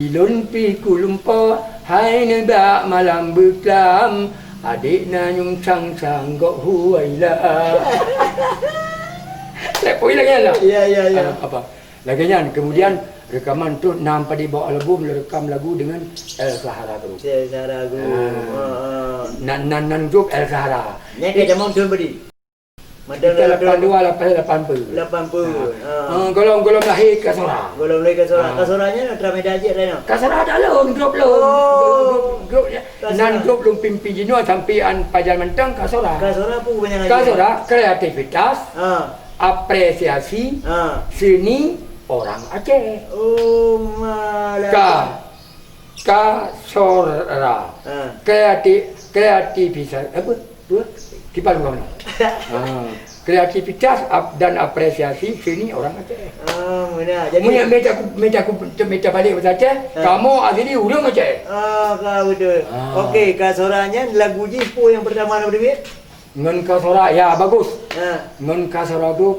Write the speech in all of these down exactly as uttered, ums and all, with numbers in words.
Ilôn pih kulumpoe hai nibak malam beuklam, adék na nyueng sang-sang gok Huwaila. Lagèe nyan lah. Ya, ya, ya. Ah, apa? Lagèe nyan, kemudian rekaman trôh nam padé bak album, rekam lagu dengan El Sahara Group. El Sahara Group. Ah. Ha, ha. Nan, nan, nan grup El Sahara. Nyan ka jameun thôn padé? Sekitar lapan dua, lapan, lapan puluh. Lapan puluh. Ha. Ah, gohlom, gohlom lahé Kasora. Gohlom lahé Kasora. Ah. Kasora nyan atra media jih atra nyoe? Kasora atra lôn, grup lôn. Oh. Grup, grup, grup, ya. Kasora. Nan grup lôn pimpin jinoe sampoe an pajan mantong Kasora. Kasora peue kepanjangan jih? Kasora, kreativitas, ah, apresiasi, ah, seni orang Aceh. Oh, malah. Ka. Kasora. Ah. Kreati-, kreativitas, apa? Dua? Kiban guna. Ah. Kreativitas ap-, dan apresiasi seni orang Aceh. Ah, meunan. Jadi, meunyo mita ku, mita ku, mita balik bahasa Aceh, ah, kamoe asli ureueng Aceh. Ah, ka beutôi. Ah. Okey, Kasora nyan lagu jih peue nyang pertama na teubiet? Ngon Kasora, ya, bagus. Ah. Ngon Kasora tu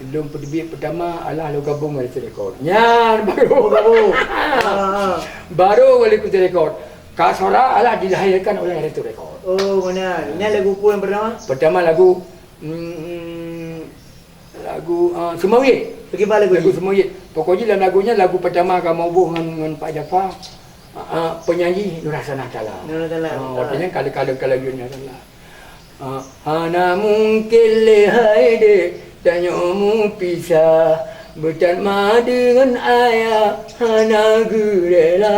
lôn peuteubiet pertama adalah lôn gabung ngon Restu Record. Nyan baru. Oh, gabung. Ha, ha. Baru ngon Restu Record. Kasora adalah dilahirkan oleh Restu Record. Oh, meunan. Nyan lagu peue nyang pertama? Pertama lagu, mm, lagu, ah, Seumawit. Pakriban lagu jih? Lagu Seumawit. Pokok jih lam lagu nyan lagu pertama kamoe boh ngon, ngon Pak Jafar. Ah, ah, penyanyi Nur Hasanah Tala. Nur Hasanah Tala. Ah, waktu nyan kalau, kalau, kalau Nur Hasanah Tala. Ah, hana mungkin lé hai dek, tanyoe meupisah, beutat ma deungon ayah hana geurela.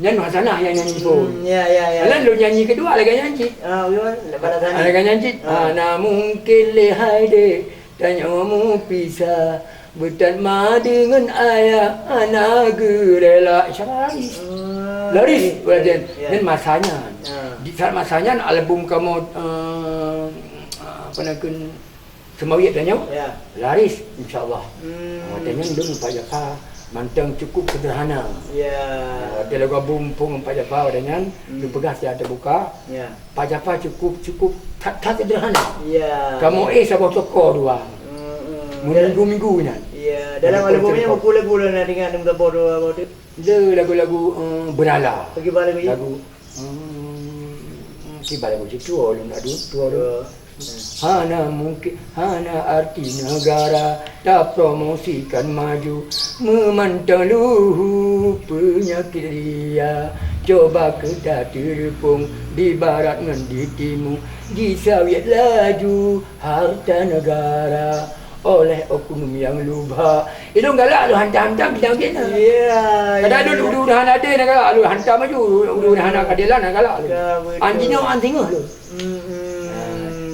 Nyan Nur Hasanah nyang nyanyi phon. Hmm, ya, ya, ya. Alan lôn nyanyi keudua lagèe nyan cit. Ah, gimana? Lepas Hasanah. Lagèe nyan cit. Ah. Hana mungkin lé hai dek, tanyoe meupisah, beutat ma deungon ayah hana geurela. Insya Allah laris. Ah, laris, ya, berarti ya. Nyan masa nyan. Ah. Di saat masa nyan album kamoe, eh, apa nama, Seumawit tanyoe, ya, laris, insya Allah. Hmm. Ah, watèe nyan lôn Pak Jafar mantong cukup sederhana. Ya. Ah, watèe lôn gabung phon ngon Pak Jafar watèe nyan, hmm, lôn peugah siat teubuka. Ya. Pak Jafar cukup, cukup that, that sederhana. Ya. Kamoe éh saboh toko dua. Hmm, hmm. Minggu-minggu nyan. Ya, dalam album nyan berapa lagu lôn na ingat, lôn saboh dua lagu tu? Dia lagu-lagu, eh, berhala. Pakriban lagu jih? Lagu, hmm, kiban lagu jih, tuwo lôn adu, tuwo lôn. Tuwo. Hmm. Hana mungkin, hana arti negara tapromosikan maju, memantau luhu penyakit ria. Coba kita terpung di barat ngon di timu, disawét laju harta negara oleh oknum nyang luba. Ilôn galak lôn hantam-hantam bidang biasa. Ya, ya. Kadang lôn ureueng-ureueng hana adé na galak lôn hantam laju, ureueng-ureueng hana keadilan na galak lôn. Ya, betul. An jinoe an singoh lôn. Hmm, hmm. Ha,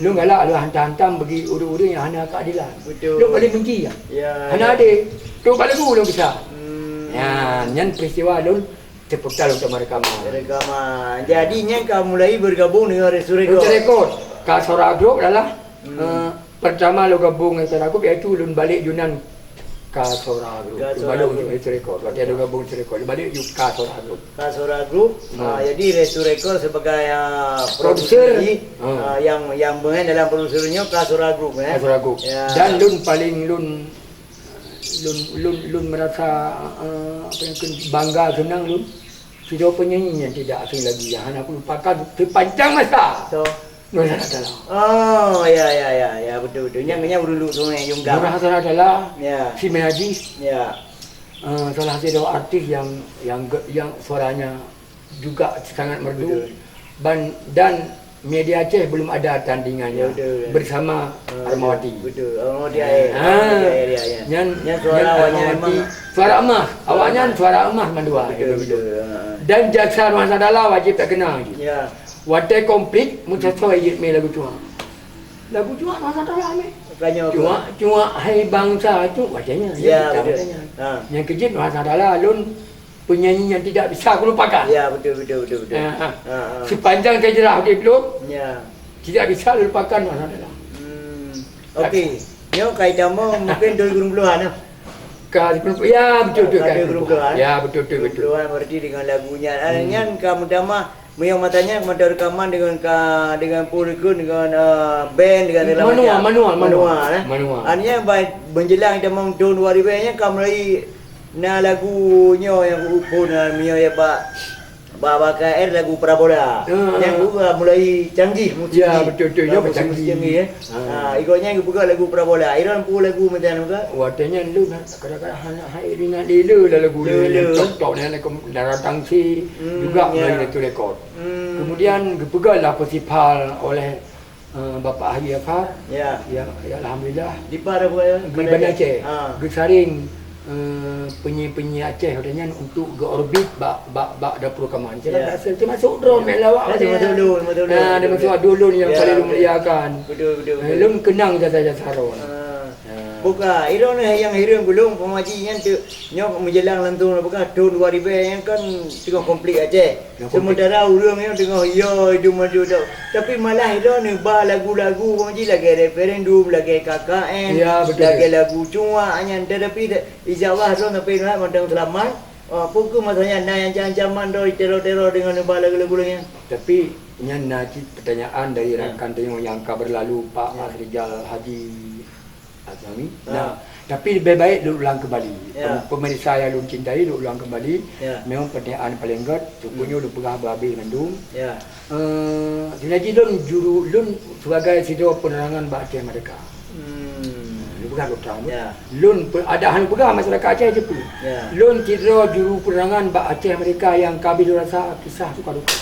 lôn galak lôn hantam-hantam bagi ureueng-ureueng nyang hana keadilan. Betul. Lôn paling benci nyan. Ya, ya. Hana adé. Lôn bak lagu lôn kisah. Hmm. Ya, nyan peristiwa lôn Teupeugah lôn teuma rekaman. Rekaman. Jadi, nyan ka mulai bergabung dengan Restu Record. Restu Record. Kasora Group adalah, hmm, eh, pertama lôn gabung dengan Kasora Group, iaitu lôn balek Yunan Kasora Group. Kasora Group. Lôn balek Restu Record. Waktu lôn gabung Restu Record, lôn balek ju Kasora Group. Kasora Group. Hmm. Ah, jadi Restu Record sebagai, ah, produser. Produser. Ah, yang, yang main dalam produser nyoe Kasora Group, eh? Kasora Group. Ya. Dan lôn paling lôn Lôn, lôn, lôn merasa, eh, apa yang keu-, bangga, seunang lôn. Sidroe penyanyi nyang tidak asing lagi, nyang hana kulupakan sepanjang masa. So. Nur Hasanah Tala. Oh, ya, ya, ya, ya, betul, betul. Nyan, nyan ureueng Sungai Yungga. Nur Hasanah Tala, ya. Si Menajis. Ya. Eh, salah satu artis yang, yang ge-, yang suaranya juga sangat merdu. Betul. Ban-, dan media Aceh belum ada tandingannya. Ya, betul, betul. Bersama, ah, Rahmawati. Betul. Rahmawati, ah, ya. Nyan, nyan suara nyan awaknya Rahmawati, memang suara emas. Suara emas. Awaknya suara emas mandua. Betul, ya, betul. Betul. Ah, ah. Dan jasa Rahmawati adalah wajib tak kena lagi. Ya. Watèe konflik, meusoe-soe jeuet mé lagu cuak. Lagu cuak Rahmawati amé. Makanya apa? Cuak, cuak, hai bangsa, cuak, watèe nyan. Ya, betul. Watèe nyan. Ah. Nyang keujeuet Rahmawati lôn penyanyi yang tidak bisa kulupakan. Ya, betul, betul, betul, betul. Ha, ha. Ha, ha. Sepanjang sejarah udép lôn, ya, tidak bisa lupakan Rahmawati. Hmm. Okey. Nyoe ka itamong mungkin dua ribu dua puluhan, ya? Ka dua ribu dua puluhan, ya, betul, betul, ka dua ribu dua puluhan. Ya, betul, betul, betul. Dua ribu dua puluhan berarti dengan lagu nyan. Ah, hmm, nyan ka meutamah, meunyoe masa nyan ka meutamah rekaman dengan ka, dengan pun ikut dengan, ah, band, dengan segala macam. Manual, manual, manual. Manual, eh? Manual. Artinya, ba-, menjelang itamong tahun dua ribu nyan ka mulai Na lagu nyoe nyang kuphon, ah, meunyoe ya bak, bak, bak K R lagu Parabola. Ah, nyang ah. Dua mulai canggih musik Ya, ni. Betul, betul. Nyoe Musik-musik canggih. Canggih, eh. Ah. Ha, ikut nyan geupeugah lagu Parabola. Iron pun lagu macam mana, Kak? Watèe nyan lôn, kadang-kadang hana hai ringat lé lé lah lagu Lé lé. Lé. Tok-tok ni, ada ke-, Darah Tangsi Hmm, juga ya. Mulai itu rekod. Hmm. Kemudian geupeugah lah festival oleh, eh, Bapak Haji Afar. Ya. Ya, ya, alhamdulillah. Di Bar apa ya? Di Banda Aceh. Ha. Geusaring, eh, penyi-penyi Aceh udah nyan untuk geuorbit bak, bak, bak dapur rekaman. Ya. Termasuk drum, ya. Lawak. Ya, termasuk drum, termasuk drum. Nah, termasuk drum yang Ya, paling betul. Memuliakan. Betul, betul, Eh, betul. Lôn kenang jasa-jasa ron. Ha. Ya. Buka, iron nyang hireuen gulong, Pak Haji nyan tu, nyoe menjelang langsung buka tahun dua ribu yang kan tengah konflik Aceh. Tengah konflik. Sementara ureueng nyoe tengah ya, itu maju tu. Tapi malah iron ni ba lagu-lagu Pak Haji lagèe referendum, lagèe K K N, Ya, betul. Lagèe lagu cuak nyan. Tetapi ijawah tu sampai mantong selamat. Ah, pukul masanya na yang ancaman tu teror-teror dengan ba lagu-lagu lain. Tapi nyan na cit pertanyaan dari Ya. Rakan tengok yang ka berlalu Pak Ya. Azrijal Haji Azami. Ha. Nah, tapi lebih baik lôn ulang kembali. Ya. Pem-, pemirsa yang lôn cintai, lôn ulang kembali. Ya. Memang pertanyaan paling gèt, Hmm. Cukupnya lôn peugah habéh mandum. Ya. Eh, sebenarnya lôn juru, lôn sebagai sidroe penerangan bak Aceh Merdeka. Hmm. Lôn peugah lôn terang. Ya. Lôn pe-, ada hal peugah masyarakat Aceh je pun. Ya. Lôn sidroe juru penerangan bak Aceh Merdeka yang ka abéh lôn rasa kisah suka duka.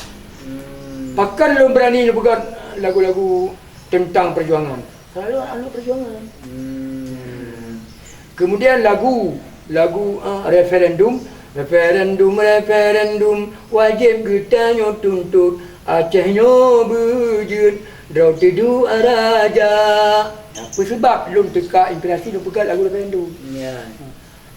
Hmm. Pakon lôn berani lôn peugah lagu-lagu tentang perjuangan. Selalu aneuk perjuangan. Hmm. Kemudian lagu, lagu, ah, referendum, referendum, referendum, wajib geutanyoe tuntut, Aceh nyoe beujeuet, droe teuduek raja. Apa sebab lôn teuka inspirasi lôn peugah lagu referendum? Ya.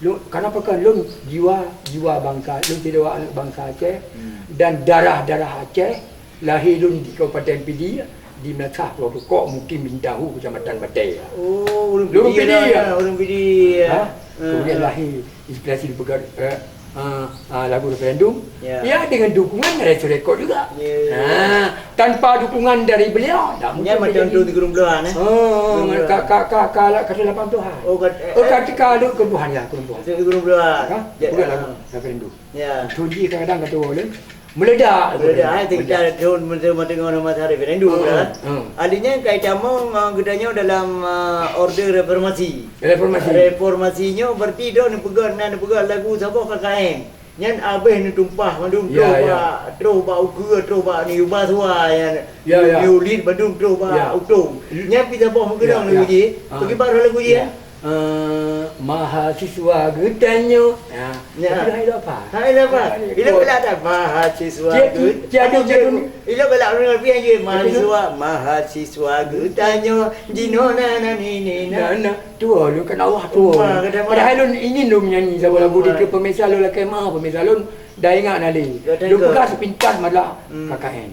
Lôn, kenapa kan lôn jiwa, jiwa bangsa, lôn sidroe aneuk bangsa Aceh Hmm. dan darah-darah Aceh, lahé lôn di Kabupaten Pidie, di Meunasah Pulo Tukok, mungkin Bintang Hu, Kecamatan Batèe. Oh, ureueng Lôn Pidie Pidie lah, ya. Ureueng Pidie, ya. Ha? Hmm. Kemudian lahé inspirasi dipeugah, eh, ah, ah, lagu referendum. Ya. Ya, dengan dukungan dari Surekod juga. Ya. Ha, tanpa dukungan dari beliau, tak mungkin Nyan macam terjadi. Tu di Gunung Beluan, eh? Oh, Gunung Beluan. Ka, ka, ka, ka, ka, ka lapan Tuhan. Oh, kat, eh, Oh, eh. Kat, ka, ka, Gunung Beluan, ya, Gunung Beluan. Di Gunung Beluan. Ha? Ya, Bukan ya. Lagu referendum. Ya. Tunji kadang-kadang kata orang lain, meledak. Meledak, eh, kita Meledak. Tahun masa, masa dengan masa referendum, Hmm, kan? Hmm. Artinya, kaitan mong, ah, kita nyoe dalam, ah, order reformasi. Reformasi. Reformasi nyoe berarti dah neupeugah, na neupeugah lagu saboh K K N. Nyan abéh neutumpah mandum Ya, troh ya. Bak, troh bak ukeue, troh bak niyuba suwa nyan. Ya, ya. Niyulit mandum troh bak Ya. Utong. Nyan pih saboh meukeunong Ya, lagu ya. Jih. Ah. Bagi bak lagu jih, Ya. ya? Eh, mahasiswa geutanyoe. Ya. Ya. Tapi hai apa? Hai apa? Hai Ilo apa? Galak dah mahasiswa Cia-, cia-, cia-, cia-, cia-, ilo galak ureueng pian je mahasiswa, mahasiswa geutanyoe jinoe na, na, ni, ni, na. Na, na. Tua lôn kan Allah tua. Umma kata Padahal lôn ingin lôn nyanyi saboh lagu Umma. Di ke pemirsa lôn lakèe meu'ah pemirsa lôn dah ingat nali. Kata Lôn ke? Peugah sepintas malah Hmm. K K N.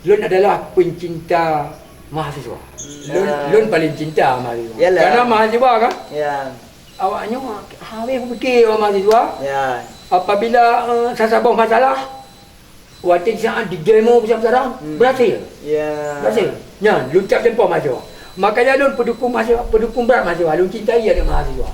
Lôn adalah pencinta mahasiswa. Hmm. Lôn, Ah. Lôn paling cinta mahasiswa. Yalah. Karena mahasiswa kan, Ya. Awak nyoe habéh kupikir awak mahasiswa. Ya. Apabila, eh, sasaboh masalah, Watèe saat di demo besar-besaran, Hmm. berhasil. Ya. Berhasil. Nyan, lôn cap tempo mahasiswa. Makanya lôn pendukung mahasiswa, pendukung berat mahasiswa. Lôn cintai aneuk mahasiswa.